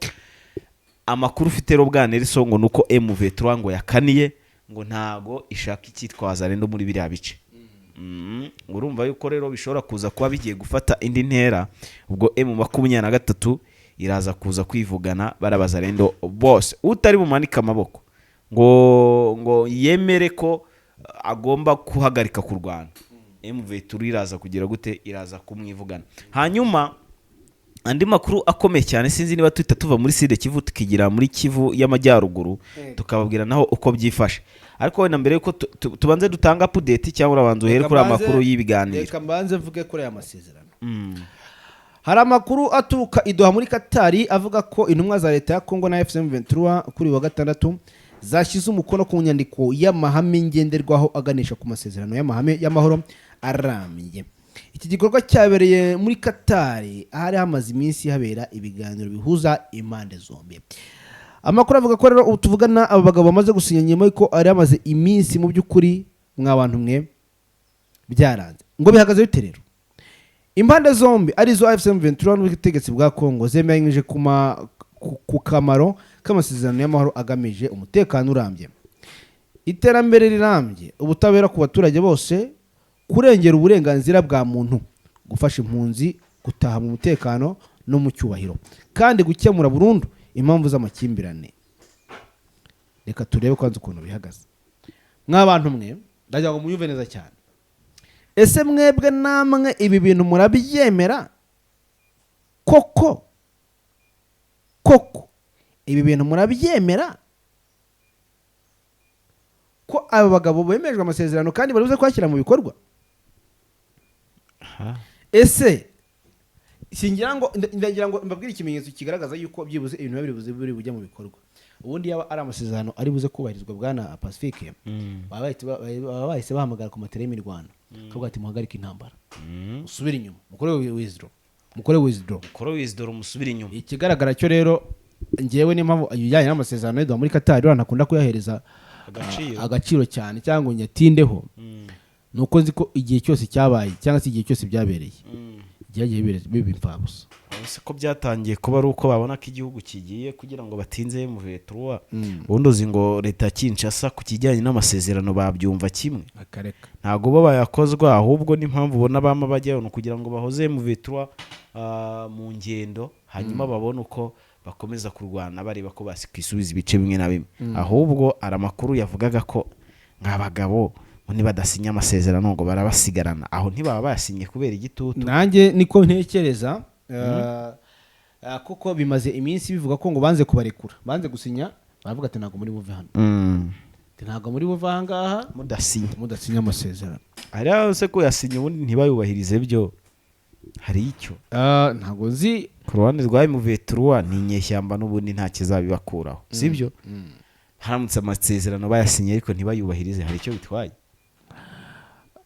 Amakuru ufite rero, bwana Nelson, ngo nuko M23 ngo yakaniye, ngo ntago ishaka icyitwa Wazalendo muri biriya bice. Urumva yuko rero bishobora kuza kuba bigiye gufata indi ntera. Ubwo M23 iraza kuza kwivugana barabaza rendo bose. Utari bumanike amaboko ngo yemere ko agomba guhagarika kurwana, M23 iraza kugira gute? Iraza kumwivugana. Hanyuma andi makuru akomeye cyane, sinzi niba tuhita tuva muri Sud Kivu tukigira muri Kivu y'Amajyaruguru, tukababwira naho uko byifashe. Ariko wenda mbere yuko tubanze dutanga update, cyangwa urabanza uhere kuri aya makuru y'ibiganiro? Reka mbanze mvuge kuri aya masezerano. Hari amakuru aturuka i Doha muri Katari avuga ko intumwa za leta ya Kongo na AFC M23 kuri uyu wa gatandatu zashyize umukono ku nyandiko y'amahame ngenderwaho aganisha ku masezerano y'amahame y'amahoro arambye. Iki gikorwa cyabereye muri Katari, ahari hamaze iminsi habera ibiganiro bihuza impande zombi. Amakuru avuga ko rero ubu tuvugana aba bagabo bamaze gusinya, nyuma y'uko ari hamaze iminsi mu by'ukuri mwa bantu mwe byaranze. Ngo bihagaze bite rero? Impande zombi, arizo AFC M23 n'ubutegetsi bwa Kongo, zemeranyije ku kamaro k'amasezerano y'amahoro agamije umutekano urambye, iterambere rirambye, ubutabera ku baturage bose, kurengera uburenganzira bwa muntu, gufasha impunzi gutaha mu mutekano no mu cyubahiro, kandi gukemura burundu impamvu z'amakimbirane. Reka turebe kwanza ukuntu bihagaze. Mw'abantu mwe, ndagira ngo muyumve neza cyane. Ese mwebwe namwe ibi bintu murabyemera koko? Koko ibi bintu murabyemera ko aba bagabo bemejwe amasezerano kandi bari buze kuyashyira mu bikorwa? Ese singira ngo ndagira ngo mbabwire ikimenyetso kigaragaza yuko byibuze ibintu biba biri buze biri bujya mu bikorwa. Ubundi yaba ari amasezerano ari buze kubahirizwa, bwana Pacifique, baba bahise bahamagara ku matera y'imirwano, kavuga ati: "Muhagarike intambara, usubire inyuma, mukore withdraw, mukore withdraw." Mukore withdraw, musubire inyuma. Ikigaragara cyo rero, ngewe niyo mpamvu ibijyanye n'amasezerano y'I Doha muri Katari uriya ntakunda kuyahereza agaciro. Agaciro cyane cyangwa ngo nyatindeho, ni uko nzi ko igihe cyose cyabaye cyangwa se igihe cyose byabereye byagiye biba imfabusa. Uretse ko byatangiye kuba ari uko babona ko igihugu kigiye kugira ngo batinze mu veturuwa. Ubundi uzi ngo leta ya Kinshasa ku kijyanye n'amasezerano babyumva kimwe? Akareka. Ntabwo bo bayakozwa, ahubwo n'impamvu ubona bama bajyayo ni ukugira ngo bahoze mu veturuwa mu ngendo, hanyuma babone uko bakomeza kurwana bareba ko bakwisubiza ibice bimwe na bimwe. Ahubwo hari amakuru yavugaga ko nk'abagabo ngo nibadasinya amasezerano ngo barabasigarana aho, ntibaba bayasinye kubera igitutu? Nanjye niko ntekereza, kuko bimaze iminsi bivuga ko ngo banze kubarekura, banze gusinya, baravuga ati: "Ntabwo muri buve hano." Ati: "Ntabwo muri buve aha ngaha mudasinye." Mudasinya amasezerano. Hari aho se ko yasinye ubundi ntibayubahirize byo? Hari icyo Ntabwo nzi. Ku ruhande rwa M23 ni inyeshyamba, n'ubundi nta kizabibakuraho, sibyo? Haramutse amasezerano bayasinye ariko ntibayubahirize, hari icyo bitwaye?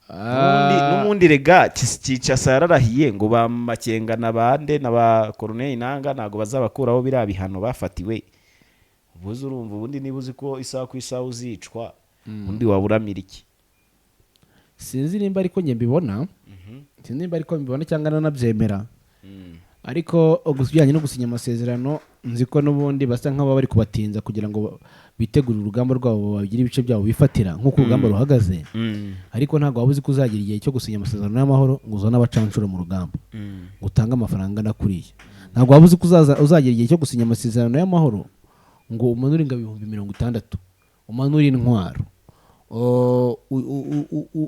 N'ubundi rega Kinshasa yararahiye ngo ba Makenga na bande na ba Corneille Nanga ntabwo bazabakuraho biriya bihano bafatiwe. Ubuze urumva, ubundi niba uzi ko isaha ku isaha uzicwa, undi waba uramira iki? Sinzi nimba ariko njye mbibona, sinzi nimba ariko mbibona cyangwa nanabyemera, ariko ibijyanye no gusinya amasezerano, nzi ko n'ubundi basa nk'ababa bari kubatinza kugira ngo bitegure urugamba rwabo, bagire ibice byabo bifatira nk'uko urugamba ruhagaze. Ariko ntabwo waba uzi ko uzagira igihe cyo gusinya amasezerano y'amahoro ngo uzane abacanshuro mu rugamba, ngo utange amafaranga angana kuriya. Ntabwo waba uzi ko uzagira igihe cyo gusinya amasezerano y'amahoro ngo umanure ingabo 60,000, umanure intwaro,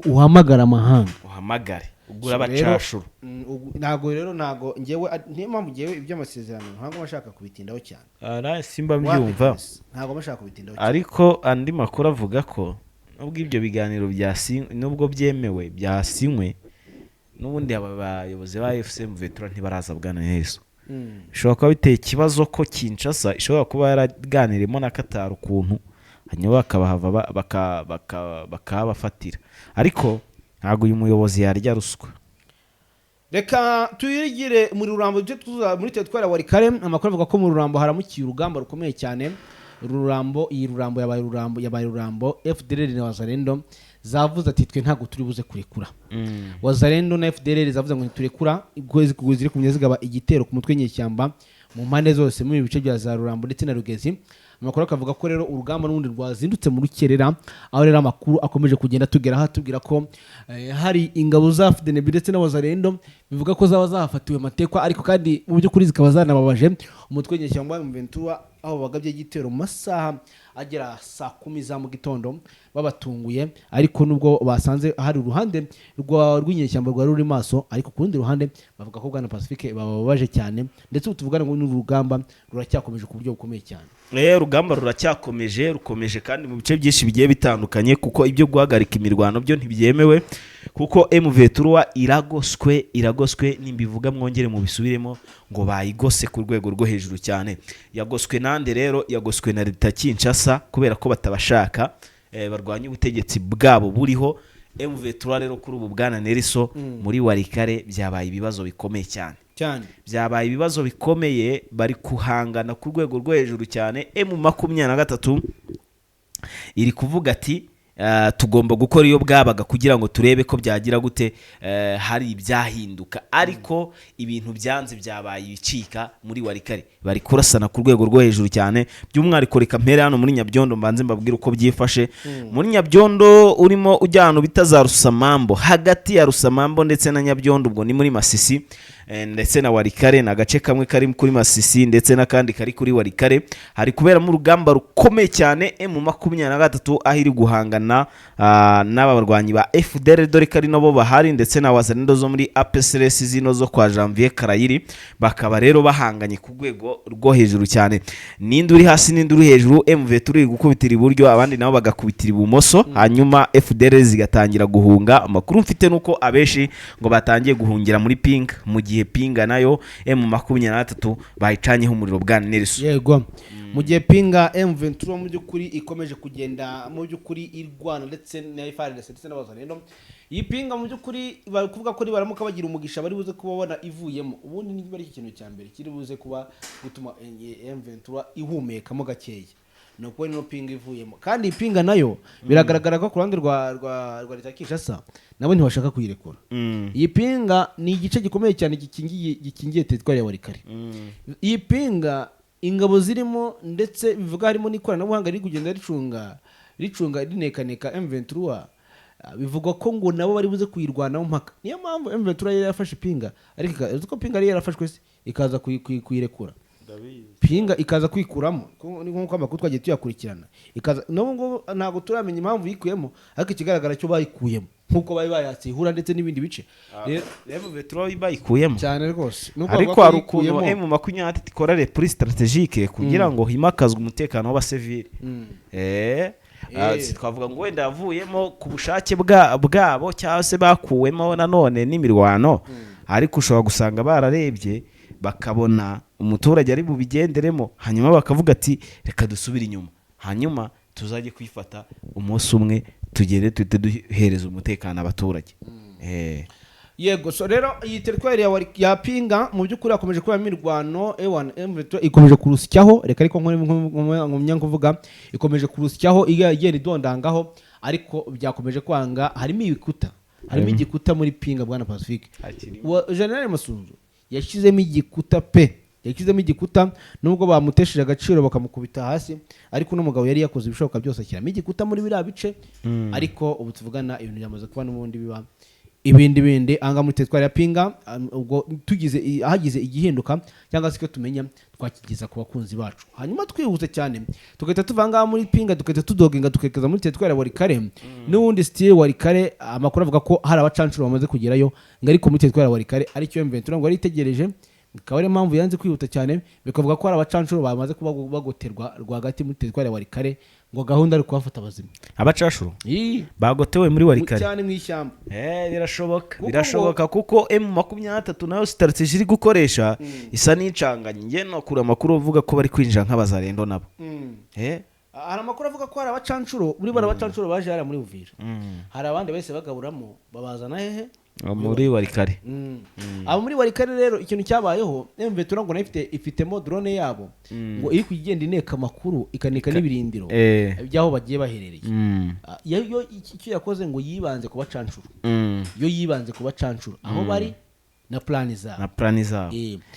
uhamagare amahanga. Uhamagare ugura So rero, abacashuro. Ntabwo rero, ntabwo ngewe, niyo mpamvu ngewe iby'amasezerano ntabwo mba nshaka kubitindaho cyane. Simba mbyumva. Ntabwo mba nshaka kubitindaho cyane. Ariko andi makuru avuga ko nubwo ibyo biganiro nubwo byemewe, byasinywe, n'ubundi aba bayobozi ba AFC M23 ntibaraza, bwana Yesu. Bishobora kuba biteye ikibazo ko Kinshasa ishobora kuba yaraganirimo na Qatar ukuntu, hanyuma bakabahava bakabafatira, ariko ntabwo uyu muyobozi yarya ruswa. Reka tuyigire muri Rurambo, tujye tuza muri teritwari ya Warikare. Amakuru avuga ko mu Rurambo haramukiye urugamba rukomeye cyane. Rurambo, iyi Rurambo yabaye Rurambo, yabaye Rurambo. FDLR na Wazalendo zavuze ati: "Twe ntabwo turi buze kurekura." Wazalendo na FDLR zavuze ngo ntiturekura, ubwo ziri kumwe zigaba igitero ku mutwe w'inyeshyamba mu mpande zose muri ibi bice bya za Rurambo ndetse na Rugezi. Amakuru akavuga ko rero urugamba n'ubundi rwazindutse mu rukerera, aho rero amakuru akomeje kugenda atugeraho atubwira ko hari ingabo za FDNB ndetse n'Abazalendo bivuga ko zaba zahafatiwe amatekwa, ariko kandi mu by'ukuri zikaba zanababaje umutwe w'inyeshyamba wa M23, aho bagabye igitero mu masaha agera saa 10 za mu gitondo babatunguye. Ariko nubwo basanze hari uruhande rw'inyeshyamba rwari ruri maso, ariko ku rundi ruhande bavuga ko bwana Pacifique bababaje cyane, ndetse ubu tuvugana ngo n'urugamba ruracyakomeje ku buryo bukomeye cyane. Urugamba ruracyakomeje, rukomeje kandi mu bice byinshi bigiye bitandukanye, kuko ibyo guhagarika imirwano byo ntibyemewe, kuko M23 iragoswe, iragoswe. Nimbivuga mwongere mubisubiremo ngo bayigose ku rwego rwo hejuru cyane. Yagoswe nande rero? Yagoswe na leta Kinshasa, kubera ko batabashaka, barwanya ubutegetsi bwabo buriho. M23 rero kuri ubu, bwana Nelson, muri Warikare byabaye ibibazo bikomeye cyane. Cyane. Byabaye ibibazo bikomeye, bari kuhangana ku rwego rwo hejuru cyane. M23 iri kuvuga ati: "Tugomba gukora iyo bwabaga kugira ngo turebe ko byagira gute, hari ibyahinduka." Ariko ibintu byanze, byabaye ibicika muri Warikare, bari kurasana ku rwego rwo hejuru cyane. By'umwihariko reka mpere hano muri Nyabyondo, mbanze mbabwire uko byifashe muri Nyabyondo. Urimo ujya ahantu bita za Rusamambo, hagati ya Rusamambo ndetse na Nyabyondo, ubwo ni muri Masisi, ndetse na Warikare, ni agace kamwe kari kuri Masisi ndetse n'akandi kari kuri Warikare. Hari kuberamo urugamba rukomeye cyane, M23 aho iri guhangana n'aba barwanyi ba FDLR, dore ko ari nabo bahari, ndetse na Wazalendo zo muri APCLS zino zo kwa Janvier Karayiri. Bakaba rero bahanganye ku rwego rwo hejuru cyane. Ninde uri hasi, ninde uri hejuru? M23 iri gukubitira iburyo, abandi nabo bagakubitira ibumoso, hanyuma FDLR zigatangira guhunga. Amakuru mfite nuko abenshi ngo batangiye guhungira muri Pinga, mu gihe Pinga nayo M23 bayicanyeho umuriro, bwa Nelson. Yego, mu gihe Pinga M23 mu by'ukuri ikomeje kugenda mu by'ukuri irwana ndetse na FARDC ndetse n'Abazalendo, iyi Pinga mu by'ukuri bari kuvuga ko nibaramuka bagira umugisha bari buze kuba babona ivuyemo. Ubundi niba ari ikintu cya mbere kiri buze kuba gutuma M23 ihumekamo gakeya, ni ukubona ino Pinga ivuyemo. Kandi iyi Pinga nayo biragaragara ko ku ruhande rwa leta ya Kinshasa nabo ntibashaka kuyirekura. Iyi Pinga ni igice gikomeye cyane gikingiye teritwari ya Warikare. Iyi Pinga ingabo zirimo, ndetse bivuga harimo n'ikoranabuhanga riri kugenda ricunga rinekaneka M23. Bivugwa ko ngo nabo bari buze kuyirwanaho mpaka. Niyo mpamvu M23 yari yarafashe Pinga, ariko uzi ko Pinga yari yarafashwe se ikaza kuyirekura, Pinga ikaza kwikuramo, ni nk'uko amakuru twagiye tuyakurikirana, ikaza n'ubu ngubu ntabwo turamenya impamvu yikuyemo, ariko ikigaragara cyo bayikuyemo nk'uko bari bayatse Ihura ndetse n'ibindi bice. M23 bayikuyemo. Cyane rwose. Nubwo Ariko bavuga ko hari ukuntu yikuyemo. M23 ikora repli stratégique kugira ngo himakazwe umutekano w'abasivili. Si twavuga ngo wenda yavuyemo ku bushake bwabo cyangwa se bakuwemo nanone n'imirwano. Ariko ushobora gusanga bararebye bakabona umuturage ari bubigenderemo, hanyuma bakavuga ati reka dusubire inyuma, hanyuma tuzajye kwifata umunsi umwe, tugere tuhite duhereza umutekano abaturage. Yego, so rero iyi teritwari ya Pinga mu by'ukuri hakomeje kuba imirwano. Ewan M23 ikomeje kurusyaho, reka ariko nkomya kuvuga ikomeje kurusyaho, igenda idondangaho, ariko byakomeje kwanga. Harimo ibikuta, harimo igikuta muri Pinga, bwana Pacifique. Wa General Masunzu yashyizemo igikuta pe, yashyizemo igikuta nubwo bamutesheje agaciro bakamukubita hasi, ariko uno mugabo yari yakoze ibishoboka byose ashyiramo igikuta muri biriya bice. Ariko ubu tuvugana ibintu byamaze kuba n'ubundi biba ibindi bindi anga muri teritwari ya Pinga. Ubwo tugize hagize igihinduka cyangwa se icyo tumenya twakigeza ku bakunzi bacu. Hanyuma twihuse cyane tugahita tuva ngaha muri Pinga, tugahita tudoginga tukerekeza muri teritwari ya Walikale. N'ubundi still Walikale, amakuru avuga ko hari abacancuro bamaze kugerayo, ngo ariko muri teritwari ya Walikale aricyo M23 ngo yari itegereje, ikaba ariyo mpamvu yanze kwihuta cyane. Bikavuga ko hari abacancuro bamaze kuba bagoterwa rwagati muri teritwari ya Walikale, ngo gahunda ari kubafata bazima. Abacashuro Ii, bagotewe muri Walikale? Cyane, mu ishyamba. Birashoboka. Kuko Birashoboka, kuko M23 nayo strategy iri gukoresha isa n'icanganye. Njye nakura amakuru avuga ko bari kwinjira nk'abazarendo nabo. Hari amakuru avuga ko hari abacancuro muri bano bacancuro baje hariya muri Uvira, hari abandi bahise bagaburamo babazana hehe? Muri Walikale. Abo muri Walikale rero, ikintu cyabayeho, M23 ngo nayo ifitemo drone yabo ngo iri kugenda ineka amakuru, ikaneka n'ibirindiro by'aho bagiye baherereye. Yo icyo yakoze ngo yibanze ku bacancuro. Yo yibanze ku bacancuro aho bari na plan zabo. Na plan zabo.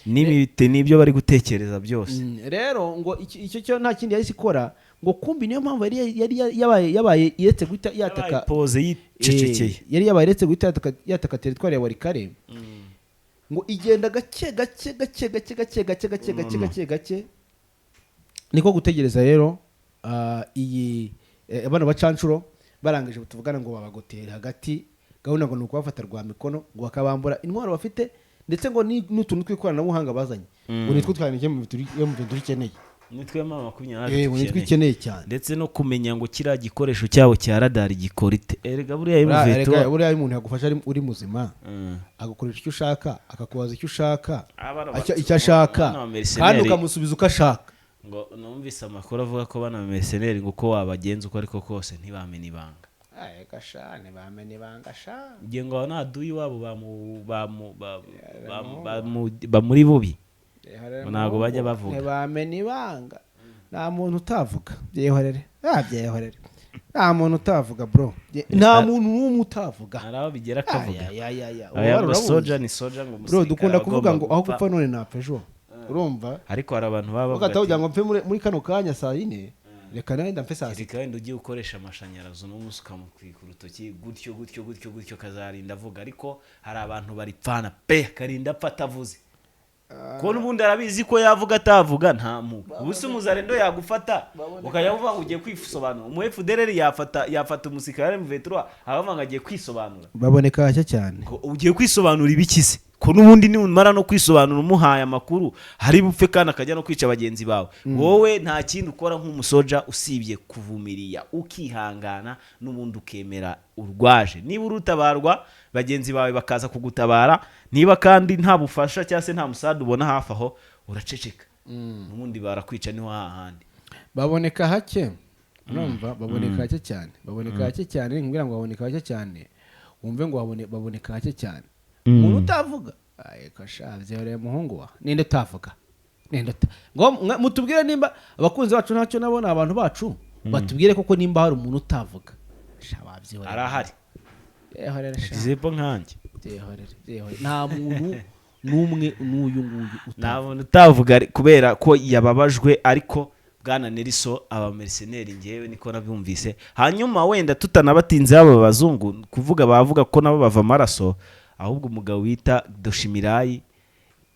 N'imite n'ibyo bari gutekereza byose. Rero ngo icyo cyo nta kindi yahise ikora, ngo kumbi niyo mpamvu yari yabaye iretse guhita yataka. Pause yicecekeye. Yari yabaye iretse guhita yataka teritwari ya Walikale, ngo igenda gake gake gake gake gake gake gake gake gake gake. Niko gutegereza rero iyi bano bacancuro barangije tuvugana ngo babagotera hagati. Gahunda ngo ni ukubafata rwa mikono, ngo bakabambura intwaro bafite, ndetse ngo n'utuntu tw'ikoranabuhanga bazanye, ngo nitwo twari M23 ikeneye. Nitwe M23. Ngo nitwo ikeneye cyane. Ndetse no kumenya ngo kiriya gikoresho cyabo cya radari gikora ite. Erega buriya Erega M23 buriya iyo umuntu yagufasha uri muzima, agakoresha icyo ushaka, akakubaza icyo ushaka, Abana icyo ashaka, abana ba mercenaires. kandi ukamusubiza uko ashaka. Ngo numvise amakuru avuga ko bana mercenaires, ngo uko wabagenza uko ariko kose ntibamena ibanga. Ega sha, ntibamena ibanga sha. Ngiye ngo naduyi iwabo bamu bamu bamu bamu bamuri bubi. Ngo ntabwo bajya bavuga. Ntibamena ibanga, nta muntu utavuga. Byihorere, byihorere, nta muntu utavuga bro, nta muntu n'umwe utavuga. Hari aho bigera akavuga. Aya, ya, ya, ya. Aya Ubabaro ngo urabuzi. soja ni soja, ngo Bro, umusirikare dukunda aba kuvuga agomba ngo aho gupfa. gupfa none napfa ejo, urumva? Ariko hari abantu baba bavuga Ugahita ati ugira ngo mpfe muri kano kanya saa 4, reka nawe ndapfe saa 6. Kereka wenda ugiye ukoresha amashanyarazi uno munsi ukamutwika urutoki gutyo gutyo gutyo gutyo, kazarinda avuga. Ariko hari abantu baripfana pe, karinda apfa atavuze, ko n'ubundi arabizi ko yavuga atavuga nta mu ubu se umuzarendo yagufata ukajya uvuga ngo ugiye kwisobanura? Umu FDLR yafata umusirikare M23 akavuga ngo agiye kwisobanura? Baboneka hake cyane. Ko ugiye kwisobanura ibiki se, ko n'ubundi nimara no kwisobanura umuhaye amakuru hari bupfe kandi akajya no kwica bagenzi bawe? Wowe nta kindi ukora nk'umusoja usibye kuvumiriya, ukihangana, n'ubundi ukemera urwaje. Niba urutabarwa, bagenzi bawe bakaza kugutabara. Niba kandi nta bufasha cyangwa se nta musada ubona hafi aho, uraceceka, n'ubundi barakwica, niho hahandi. Baboneka hake, urumva? Baboneka hake cyane, baboneka hake cyane. Nkubwira ngo baboneka hake cyane, wumve ngo baboneka hake cyane. Umuntu utavuga, ariko sha byihoreye muhungu wa, ninde utavuga? Ninde ngo mutubwire nimba abakunzi bacu ntacyo nabo ni abantu bacu, batubwire koko nimba hari umuntu utavuga. Sha wabyihoreye. Arahari. Byihorere sha. Gizepo nkanjye. Byihorere, byihorere, nta muntu n'umwe n'uyu nguyu Nta utavuga. muntu utavuga kubera ko yababajwe. Ariko bwana Neriso, aba mercenaires ngewe niko nabyumvise. Hanyuma wenda tutanabatinze, aba bazungu kuvuga bavuga ko nabo bava amaraso, ahubwo umugabo wita Doshimirayi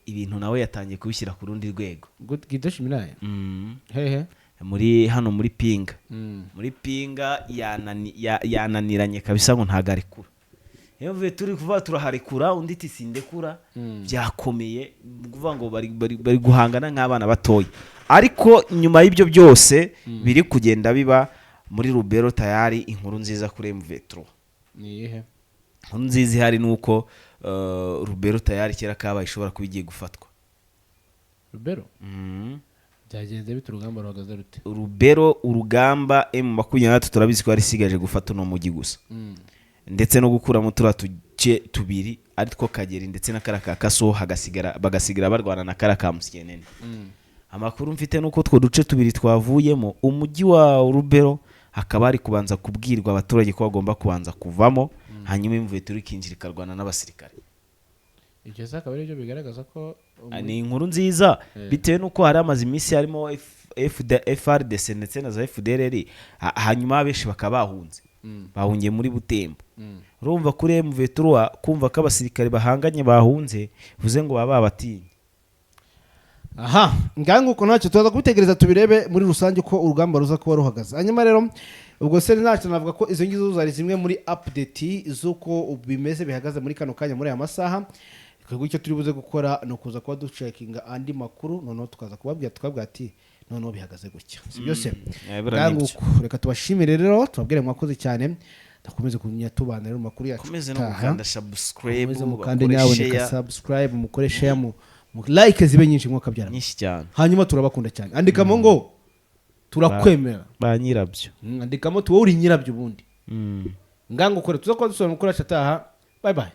ibintu nawe yatangiye kubishyira ku rundi rwego. Guido Shimirayi? Hehe? Muri hano muri Pinga. Muri Pinga yananiranye kabisa, ngo ntago arekura. Iyo mvuye turi kuvuga turaharekura, undi iti sindekura. Byakomeye, ni ukuvuga ngo bari guhangana nk'abana batoya. Ariko nyuma y'ibyo byose biri kugenda biba muri Rubero, tayari inkuru nziza kuri M23. Ni iyihe? Inkuru nziza ihari ni uko Rubero tayari kera kabaye ishobora kuba igiye gufatwa. Rubero byagenze bite? Urugamba ruhagaze rute? Rubero, urugamba M23 turabizi ko yari isigaje gufata uno mujyi gusa, ndetse no gukuramo turiya tuce tubiri, ari two Kageri ndetse na kariya ka Kaso, hagasigara bagasigara barwana na kariya ka Musikenene. Amakuru mfite nuko utwo duce tubiri twavuyemo, umujyi wa Rubero hakaba hari kubanza kubwirwa abaturage ko bagomba kubanza kuvamo, hanyuma M23 ikinjira ikarwana n'abasirikare. Ibyo se akaba ari byo bigaragaza ko Ni inkuru nziza, bitewe n'uko hari amaze iminsi harimo FARDC ndetse na za FDLR, hanyuma abenshi bakaba bahunze, bahungiye muri Butembo. Urumva kuri M23 kumva ko abasirikare bahanganye bahunze, bivuze ngo baba babatinye. Aha ngaha nguko ntacyo, tuza kubitegereza tubirebe muri rusange uko urugamba ruza kuba ruhagaze. Hanyuma rero ubwo se ntacyo navuga ko izo ngizo zari zimwe muri update z'uko bimeze, bihagaze muri kano kanya, muri aya masaha. Twebwe icyo turi buze gukora ni ukuza kuba ducekinga andi makuru, noneho tukaza kubabwira, tukabwira ati noneho bihagaze gutya, si byose? Buriya Ngaha nibyo. nguko, reka tubashimire rero, tubabwire mwakoze cyane, dukomeze kumenya tubana rero mu makuru yacu Komeze no utaha. gukanda subscribe, Mukomeze mukande bakore nyaboneka share subscribe, mukore share, mu like zibe nyinshi, mwakabyara nyinshi cyane. Hanyuma turabakunda cyane. Andikamo ngo turakwemera. Ba nyirabyo. Andikamo tuwowe uri nyirabyo ubundi. Ngango kore tuza kuba dusubira mu makuru yacu ataha. Bye bye.